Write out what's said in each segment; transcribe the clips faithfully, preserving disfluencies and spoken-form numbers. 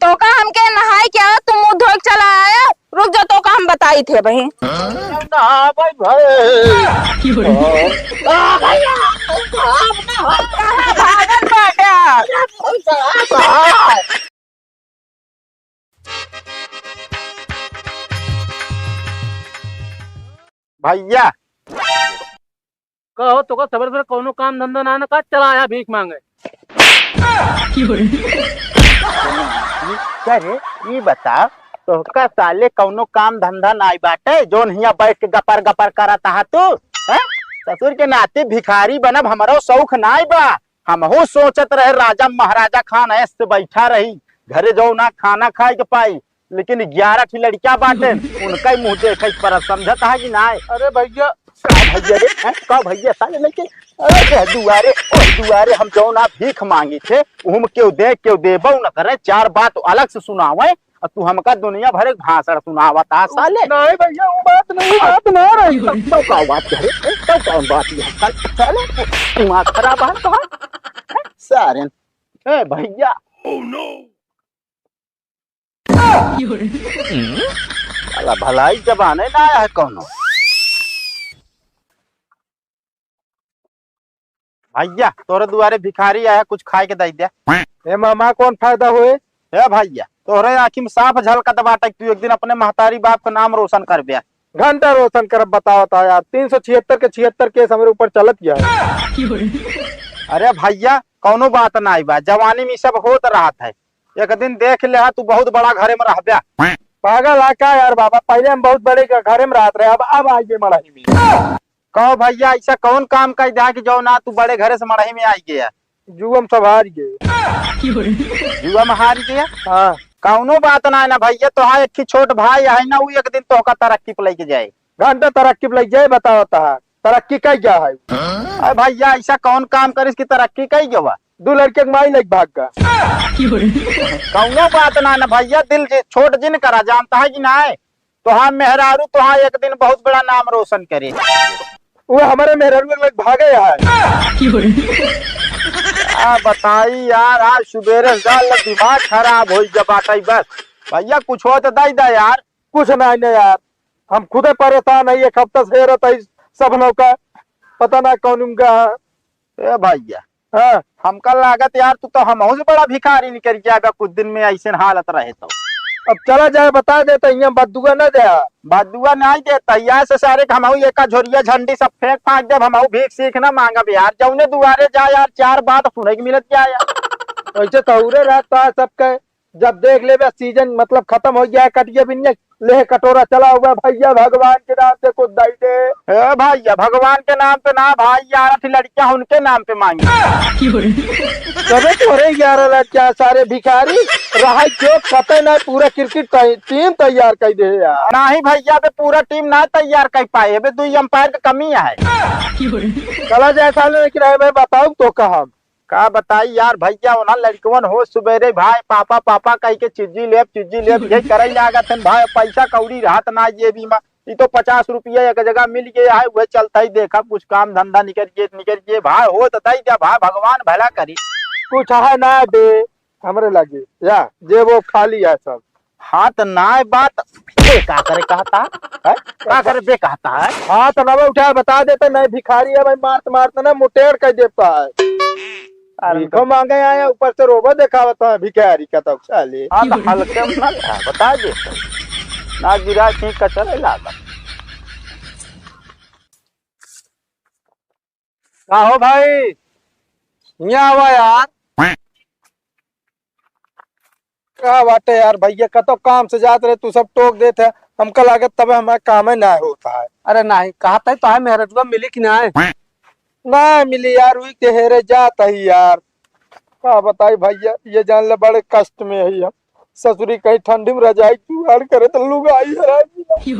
तोका हमके नहाए के आवा, तू मुंह धोए के चला आया। रुक जा, तोका हम बताई थे भाई। नहावे भाई। आ भैया, कहाँ भागल बाटा? भैया। कहो, तोका सवेरे सवेरे कौनो काम धंधा ना, ना का चला आया भीख मांगे? क्या रे, ई बता, तोहका साले कौनो काम धंधा नाई बाटे, जौन हियां बैठ के गपर गपर करत हा तू? हैं? ससुर के नाती भिखारी बनब हमरो शौक नाई बा। हमहू सोचत रहे राजा महाराजा खान ऐश से बैठा रही, घरे जाओ ना खाना खाए के पाई, लेकिन ग्यारह ठी लड़कियां बाटेन, उनका ही मुंह देखे के पड़त, समझत है कि नाय? अरे भैया। का भैया रे? हैं? का भैया साले नहीं के? अरे दुआरे, ओह दुआरे हम जाओ ना भीख मांगी थे, उहम केहू दे, केहू देबो न करे, चार बात अलग से सुनावे, और तू हमका दुनिया भर एक भाषण सुनावत आ साले। नहीं भैया, वो बात नहीं, बात ना रही। तब तो का बात करे? तब कौन बात ये? साले, दिमाग खराब है तो, हैं? सारे। ए भैया। साला भलाई जमाने ना आया है कौनो। भैया, तोरे दुआरे भिखारी आया, कुछ खाए के दे दे। ए मामा, कौन फायदा होए? ए भैया, तोहरे आँखी में साफ झलकत बाटे कि तू एक दिन अपने महतारी बाप के नाम रोशन करबे। घंटा रोशन करब, बतावत है यार, तीन सौ छिहत्तर के छिहत्तर केस हमरे ऊपर चलत गया है। अरे भैया, कौनो बात नाई बा, जवानी में ई सब होत रहत है। एक दिन देख ले हा, तू बहुत बड़ा घरे में रहबे। पागल है का यार बाबा, पहले हम बहुत बड़े घ-, घरे में रहत रहे, अब, अब आइए मड़ही में। कहो भैया, ऐसा कौन काम कर दिया कि जो ना तू बड़े घरे से मड़ही में आई गया? जुआ में सब हार गए। जुआ में हार गया? हाँ। कौनो बात ना है ना भैया, तोहार एक ही छोट भाई है ना, वो एक दिन तोहका तरक्की पे लेके जाए। घंटा तरक्की पे लेके जाए, बताओ तोहार तरक्की कई क्या है? अरे भैया, ऐसा कौन काम करिस कि तरक्की कई गवा? दो लड़के के माई लेके भाग गया। कौनो बात ना ना भैया, दिल जे छोट जिन करा, जानता है कि ना है? तोहार मेहरारू तोहार एक दिन बहुत बड़ा नाम रोशन करे। वो हमारे मेहरारू के लग भागे है। आ बताई यार, आज सुबेरे से डाल दिमाग खराब हो गया बाटे बस। भैया कुछ हो तो दे दे यार। कुछ नहीं, नहीं यार, हम खुदे परेशान है, एक हफ्ता से हेरत है सब नौका, पता ना कौन उनका। ए भैया, हाँ। हमका लागत यार, तू तो हमहू से बड़ा भिखारी निकल जाएगा कुछ दिन में, ऐसे हालत रहे तो। अब चला जाए, बता देता, यहाँ बद्दुआ ना दे। बद्दुआ नहीं देता, यहाँ से सारे के हमहू एका झोरिया झंडी सब फेंक फांक देब, हमहू भीख सीख ना मांगब यार, जौने दुआरे जा यार, चार बात सुने के मिलत जाए यार। वैसे तो उरे रहता है सबके, जब देख लेबे सीजन मतलब खत्म हो गया है, कटिया बिनिया, ले कटोरा चला हुआ, भैया भगवान के नाम से कुछ दे दे। ए भैया, भगवान के नाम पे ना भाई, ग्यारह ठी लड़कियां उनके नाम पे मांगी। तबे तोरे ग्यारह लड़कियां सारे भिखारी रहा जो पता ना पूरा क्रिकेट टी-, टीम तैयार कर दे यार। नहीं भैया, बे पूरा टीम ना तैयार कर पाए, बे दो अंपायर की कमी है। चला जाए साले, लेकिन अरे भाई बताओ तो कहा हम का बताई यार भैया, उन्हा लड़कवन हो सुबेरे भाई पापा पापा कह के चिज्जी लेब चिज्जी लेब, यही करे लागत हन भाई, पैसा कौड़ी रहत ना जेबी में। ई तो पचास रुपया एक जगह मिल गया है, वह चलता ही देखा कुछ काम धंधा निकल के निकल के भाई, हो तो दे दे भाई, भगवान भला करी। कुछ है ना बे, हमरे लगे या जेबो खाली है सब। हाँ, त नाय बात, बे का करे कहता है? हैं? का करे बे कहता है? हाँ, त नवा उठा बता देता, नहीं भिखारी है भाई, मारत मारत ना मुटेर कर देता है। अरे भिखो मांगे आया, ऊपर से रोबो देखावता है भिखारी का तो साले। हाँ, त हल्के में ना था, बता दे। ना गिरा कहीं कचरे लागल। का हो भाई? हियाँ आवा यार। का बाटे यार भैया, कतो काम से जात रहे, तू सब टोक देत है, हमका लागत तबे हमारा कामे ना होता है। अरे नहीं, कहत है तो है मेहररुआ मिली कि नहीं? ना मिली यार, वही के हेरे जात है यार। का बताई भैया, ये जान ले बड़े कष्ट में है हम। ससुरी कहीं ठंडी में रजाई जुगाड़ करे तो लुगाई हरामी।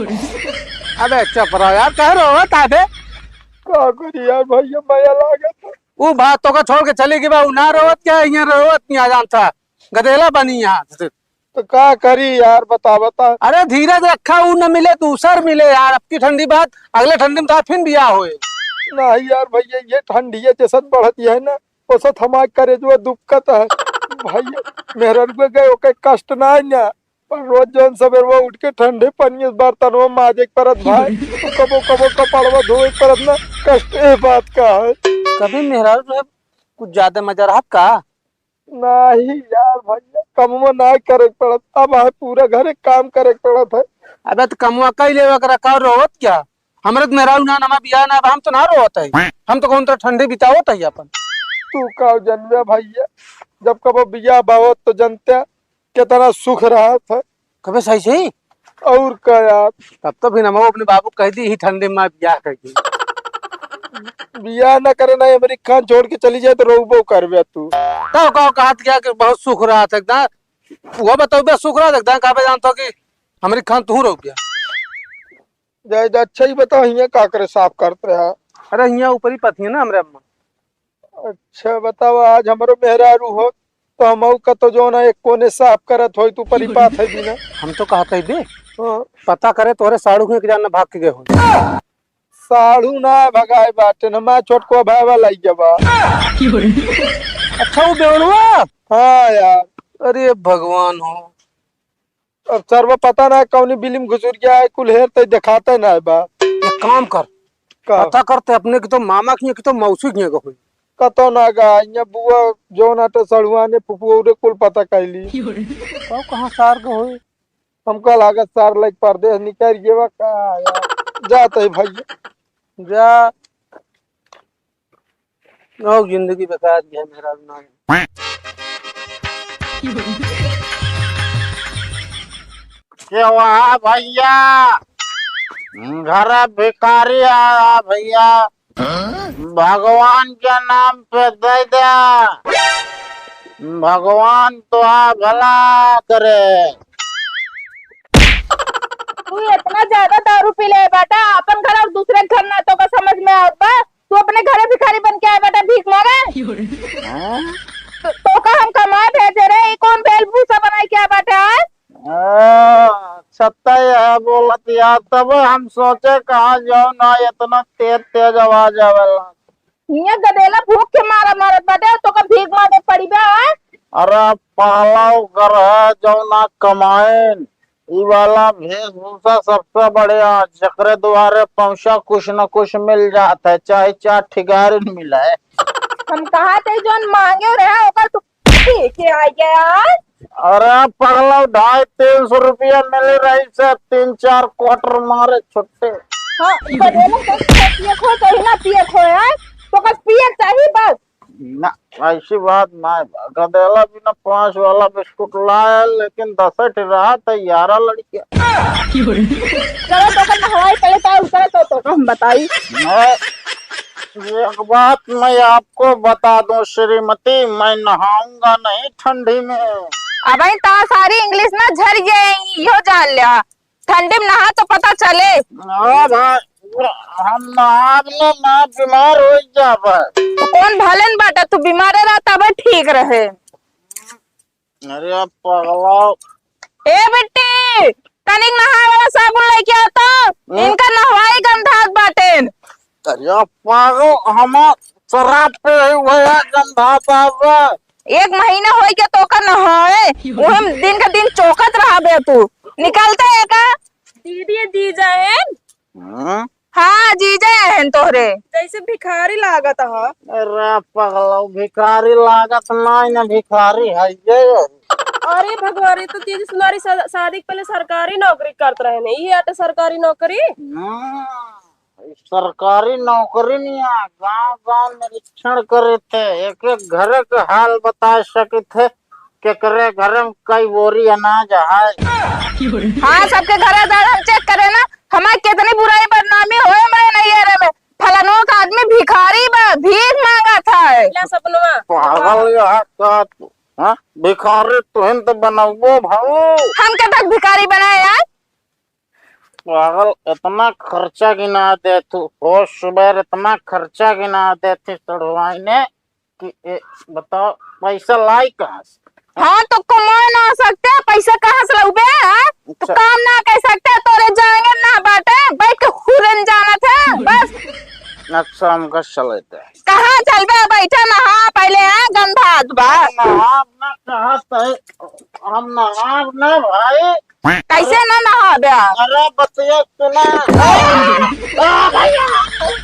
अबे चुप रहो यार, कह रहो ताबे। का करी यार भैया, मया लागत है। ऊ बात तो का छोड़ के चली गई बा, ऊ ना रोवत क्या, यहाँ रोवत नहीं आ जानता, गदेला बनी यहाँ से। तो का करी यार, बता, बता। अरे धीरज रखा, ऊ न मिले, दूसर मिले यार, अब की ठंडी बात, अगले ठंडी में तो फिर बियाह होए। नहीं यार भैया, ये ठंडी है, जैसे बढ़ती है ना, ओसे हमार करेजवा दुखत है। भइया, मेहररुआ गए, ओके कष्ट ना है ना, पर रोज जौन सबेरवा उठ के ठंडे पानी से बर्तनवा माजे के परत भाई, तो कबो कबो कपड़वा धोए के परत ना, कष्ट ए बात का है। कभी मेहरारू रहे, कुछ ज्यादा मजा रहत का? नाही यार भइया, कमवा ना करे के पड़त, अब है पूरा घरे काम करे के पड़त है। अबे तो कमवा कई लेवा करा, का रोवत क्या? हमरे तो मेहरारू ना, नमा बियाह ना, हम तो ना रोवत है, हम तो कौन तरह ठंडी बितावत है अपन। तू का जनबे भइया, जब कबो बियाह बावत तो जनते कितना सुख रहत है। कबे सही सही? और का यार? तब तो फिर हम अपने बाबू कह दी ही ठंडी में बियाह कर दी। बियाह ना करे ना, अमरीक खान छोड़ के चली जाए तो रोबो करबे तू। तो का कहत क्या कि बहुत सुख रहत है एकदम, वो बताओ बे सुख रहत है एकदम, कहबे जानतो कि अमरीक खान तू रह गया। जाए दे, अच्छा ही बताओ, हियाँ का करे साफ करत रहा? अरे हियाँ ऊपरी पथिया ना हमरे अम्मा। अच्छा बताओ, आज हमरो मेहरारू हो तो हम कतो जो ना एक कोने साफ करत होई, तू परी पात है बिना। हम तो कहत है बे, हाँ। पता करे तोरे साढ़ू के जान भाग के गए हो। साढ़ू ना भगाए बाटे ना, मैं छोटको भाई वाला ही जबा। अच्छा वो बेवड़वा? हाँ यार। अरे भगवान हो। अब सरवा पता ना कौनी बिलिम घुसुर गया है, कुल हेर तई देखाते ना बा। एक काम कर, का? पता करते अपने की तो मामा की, की तो मौसी की होई। कतो ना गा, इहाँ बुआ जौन आटे सड़ुआने फुफुआ उरे कुल पता कैली। तो कहाँ सार के होई? हमका लागत सार लाइक परदेस निकल गया का यार। जात है भइया। जा। और जिंदगी बेकार गया मेहरारू ना। के वहाँ भइया, घर भिखारी आया भइया, भगवान के नाम पे दे दे, भगवान तोहार भला करे। तू इतना ज्यादा दारू पी ले बाटा, अपन घर और दूसरे घर ना तो का समझ में आवत बा? तू अपने घरे भिखारी बन के आए बाटा, भीख मांगे। हाँ? तो, तो का हम कमाए भेजे रहे, ई कौन भेल भूसा बनाए के आए बाटा? हाँ, सत्ता यह बोलत यार, तब हम सोचे कहाँ जाओ ना, इतना तेज तेज आवाज आवेला। हियाँ गदेला भूख के मारा मारत बाटे, तो का भीख मांगे पड़ी बा, आय? अरे पहला घर है जौना कमाएन, ई वाला वेशभूषा सबसे बढ़िया, जकरे दुआरे पहुँचा कुछ न कुछ मिल जात है, चाहे चार ठिगारिन मिले। हम कहा थे जौन मांगे रहे ओकर तू पी के आ गया। अरे पगला, ढाई तीन सौ रुपया मिल रही से, तीन चार क्वार्टर मारे छुट्टे। हाँ, गदेला तो पिए खो, चाहे ना पिए खो, हैं? तो बस पिए चाहिए बस। ना, ऐसी बात ना है। गदेला भी ना पाँच वाला बिस्कुट लाया, लेकिन दस ठे रहा था, ग्यारह लड़कियाँ। चलो तो कर नहवाई पहले, तो उतरे तो, तो हम बताई। मैं एक बात मैं आपको बता दूं श्रीमती, मैं नहाऊंगा नहीं ठंडी में। अबे तो सारी इंग्लिश ना झर गई, यो जान लिया, ठंडी में नहा तो पता चले। हाँ भाई, हम नहाब ना, ना बीमार हो जाब। तो कौन भलन बाटा, तू बीमारे रहा तब ठीक रहे। अरे पगला। ए बिट्टी, तनिक नहाए वाला साबुन लेके आओ तो। हम्म? इनका नहवाई गंधात बाटेन। अरे पागल, हम शराब पे ही भैया गंधात बा। एक महीना होई के तोका नहाए, उहम दिन का दिन चौकत रहा बे तू। निकलते है का? दीदी, जीजा है। हम्म? हाँ, जीजा हैं तोहरे। जैसे भिखारी लागत ह। अरे पगला, भिखारी लागत नाई ना, भिखारी है ये। अरे भगवान, ये तो दीदी सुनारी शा-, शादी के पहले सरकारी नौकरी करत रहे ने, ये आटे सरकारी नौकरी। हम्म, सरकारी नौकरी नहीं है, गांव गांव निरीक्षण करे थे, एक एक घर के हाल बता सके थे। केकरे घर में कई बोरी अनाज है? हाँ, सबके घर अनाज हम चेक करे ना, हमार कितनी बुराई बदनामी होए हमारे नैहरे में। फलानो का आदमी भिखारी बा, भीख मांगत है। ला सपनवा। पागल यहाँ का तू, हाँ? भिखारी तुहिन तो बनबो भाऊ। हम के तक भिखारी बनाए यार? पागल, इतना खर्चा गिना दे तू, रोज सुबह इतना खर्चा गिना दे तू सड़वाई ने। कि ए, बताओ, पैसा लाई कहाँ से? हाँ, तो कमाए ना सकते, पैसा कहाँ से लउबे, हाँ? तो अच्छा। काम ना कर सकते, तोरे जाएंगे ना बाटे, बैठ के हुरन जानत है, बस। अच्छा, हमका चले दे। कहाँ चलबे, बैठा नहा पहले, हाँ, गंधात बा। नहा, अपना ना भाई। कैसे ना नहाबे? अरे बतिया सुना। आ भैया, अब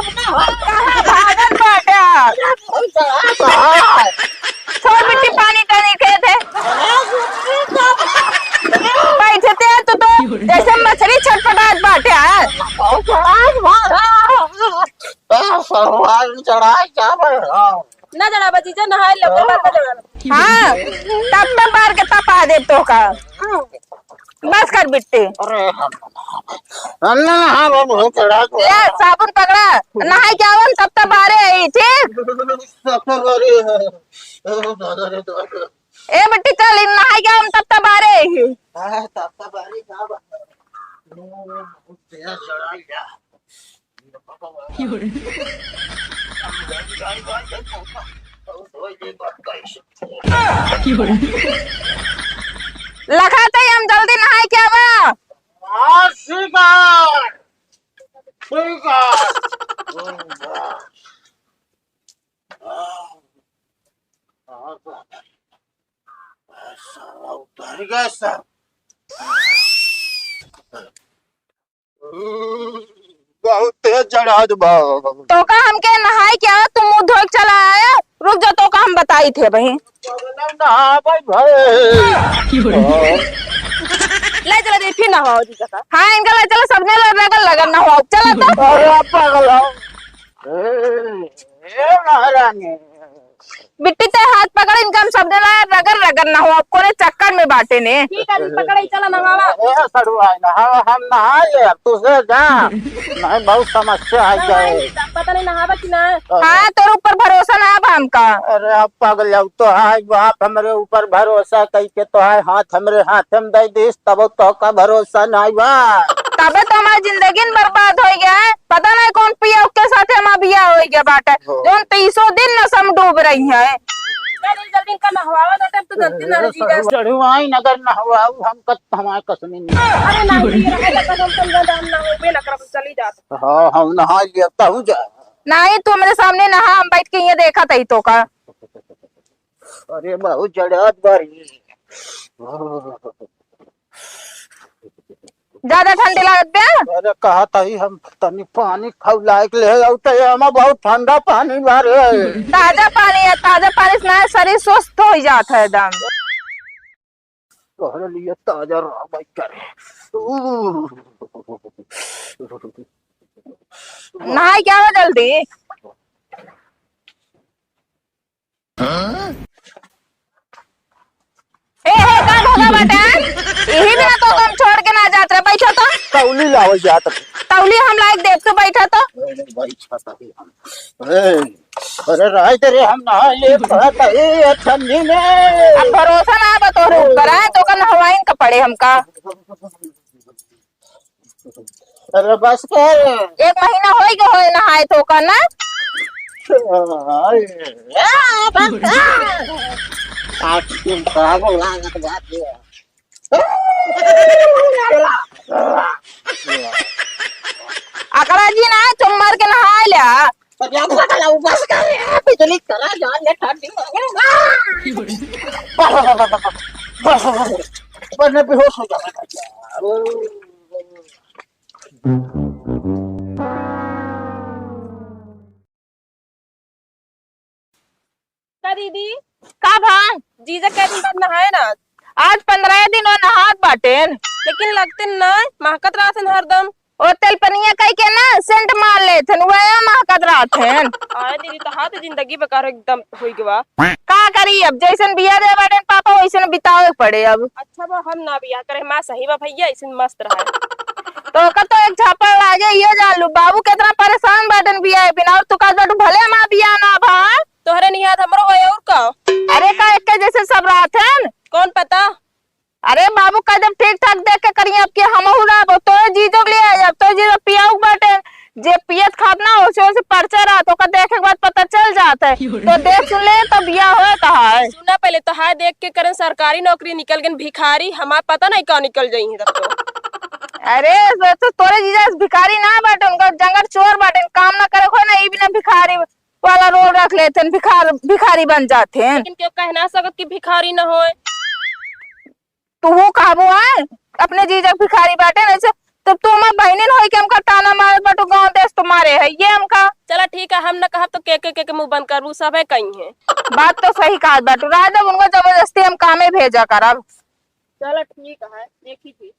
ना हो। कहाँ भागत बाटे? अरे कौन सा है? छोड़ बिट्टी, पानी टानी के दे। बैठते हैं तो, तो जैसे मछली छटपटात बाटे। बहुत खराब हो रहा है। आ, सलवार चढ़ाई क्या भाई? हाँ। ना चढ़ावा जीजा, नहाए लो, ओकर बाद ना चढ़ावा। हाँ, तब तो बार के तपा देब तोहका। बस कर बिट्टी। अरे हम, हम ना, हम, हम बहुत चढ़ा को। ले, साबुन पकड़ा, नहाई के आवन, तब तो बारे आई, ठीक? तब तो बारे है। ए, दादा रे, दादा। ए, बिट्टी, चल, इन नहाई के आवन, तब तो बारे आई। हाँ, तब तो बारे का बात। बहुत तेज चढ़ाई है। लखा तई हम जल्दी नहाई के आवा। हाँ, ठीक है। ठीक है। साला उतर गया सब। बहुत तेज चढ़ात बा। तोका हमके नहाई के आवा, तू मुंह धोए के चला आया। रुक जा, तोका हम बताई थे बही। नहावे भाई। ले चला दे, फिर नहाओ जी का। हाँ, इनका ले चला, सबने ले रगड़ रगड़ नहाओ। चला तो। अरे आप पागल हो। ए, ए महारानी। बिट्टी ते हाथ पकड़, इनका हम सबने ले रगड़ रगड़ नहाओ। कोने चक्कर में बाटे ने। ठीक है, पकड़, चला नहावा। ए, सड़ुआ है ना, हम, हम नहा ले, अब तू से जा। नहीं, बहुत समस्या है जाए। पता नहीं नहावा कि ना। हाँ, तोर ऊपर भरोसा ना बा हमका। अरे, अब पगल जाऊ तो है, बाप हमरे ऊपर भरोसा कई के तो है, हाथ हमरे हाथ में दे दिस, तब तो का भरोसा नहीं बा। तबे तो हमार जिंदगी न बर्बाद होइ गया है। पता नहीं कौन पिया के साथे हमार बियाह होइ गया बाटे। हो। जौन तीसों दिन नशा में डूब रही है। चल, जल्दी इनका नहवावा, तो टाइम तो जल्दी ना जी गया। चढ़वाई नगर नहवाऊ, हम कत हमारे कसमी नहीं। अरे ना, ये रहा, ये कसम, तुम ना, हम ना हो, बे ना करब, चली जात। हाँ, हम नहा लिया, तहु जा। नहीं, तू मेरे सामने नहा, हम बैठ के ये देखा तई तो का। अरे, बहुत जड़ात बारी। ज्यादा ठंडी लागत बे? अरे, कहा तही हम तनी पानी खौलाए के ले आऊ, तो ये हमा बहुत ठंडा पानी बारे। ताजा पानी है, ताजा पानी से ना शरीर स्वस्थ हो जात है एकदम। तोहरे लिए ताजा रहबे करे। नहाई के आवा जल्दी। ए, ए, का भगा बाटे? यही बिना तो हम छोड़ के ना जात रहे। बैठो तो। तौली लावल जात रहे। तौली हम लाइक देख तो बैठा तो। अरे, बैठा तो हम। ए, अरे, राय तेरे हम नहा ले, कहत है, ए, ठंडी में। अब भरोसा ना बा तोहरे ऊपर, हैं? तो का नहवाइन का पड़े हमका। अरे बस कर। एक महीना होई गए होए नहाए तो का ना। आठ दिन का लागत बात है। अकड़ा जी ना चुम्मर के नहाए ल्या। तो क्या पता लगा, बस कर यार, बिजली करा जान ले, ठंडी हो गई। बस, बस, बस, बस, बस, बस, बस, मैं बेहोश हो जाऊंगा। का दीदी? का भान? जीजा कै दिन बाद नहाए ना? आज पन्द्रह दिन हो नहात बाटेन। लेकिन लगते ना, महकत रहत हन हरदम। ओ तेल पनिया कई के ना, सेंट मार लेत हन, वह महकत रहत हन। आए दीदी, तहार तो जिंदगी बेकार एकदम होई गवा। का करी अब, जैसन बिया दे बाटेन पापा, वैसन बितावे के पड़े अब। अच्छा बा, हम ना बियाह करे, माँ सही बा भैया, ऐसे मस्त रहे। तो ओकर तो एक झापड़ लागे, ये जान लू, बाबू कितना परेशान बाटन बियाह बिना, और तू का बाटू भले हमार बियाह ना भा। तोहरे निहात हमरो होए और का? अरे का एक के जैसे सब रहत हन? कौन पता? अरे बाबू का जब ठीक ठाक देख के करिए, अब के हमहू रहबो, तो जीजो के लिए आए, अब तो जीजो पियाऊ बाटे, जे पियत खात ना, ओसे, ओसे परिचय रहत, ओकर देखे के बाद पता चल जात है। तो देख सुन ले, तो बियाह होए कहा है। सुना, पहले तो हाय देख के करन सरकारी नौकरी निकल गन भिखारी, हमार पता नहीं का निकल जाई है तब तो। अरे, तो, तो तोरे जीजा से भिखारी ना बाटे, उनका जंगल चोर बाटे, काम ना करे को ना, ई बिना भिखारी वाला रोल रख लेते हैं, भिखार, भिखारी बन जाते हैं। लेकिन क्यों कह ना सकत कि भिखारी ना होए? तू वो कहबो है, अपने जीजा भिखारी बाटे, नहीं से तो तू हमार बहिनिन होई के हमका ताना मारत बाटू, गाँव देश तो मारे है ये हमका। चला ठीक है, हम न कहब तो के, के, के, के मुँह बंद करबू, सभे कहीं है। बात तो सही कहत बाटू, रह जब उनको जबरदस्ती हम कामे भेजा करब। चला ठीक है, देखी थी।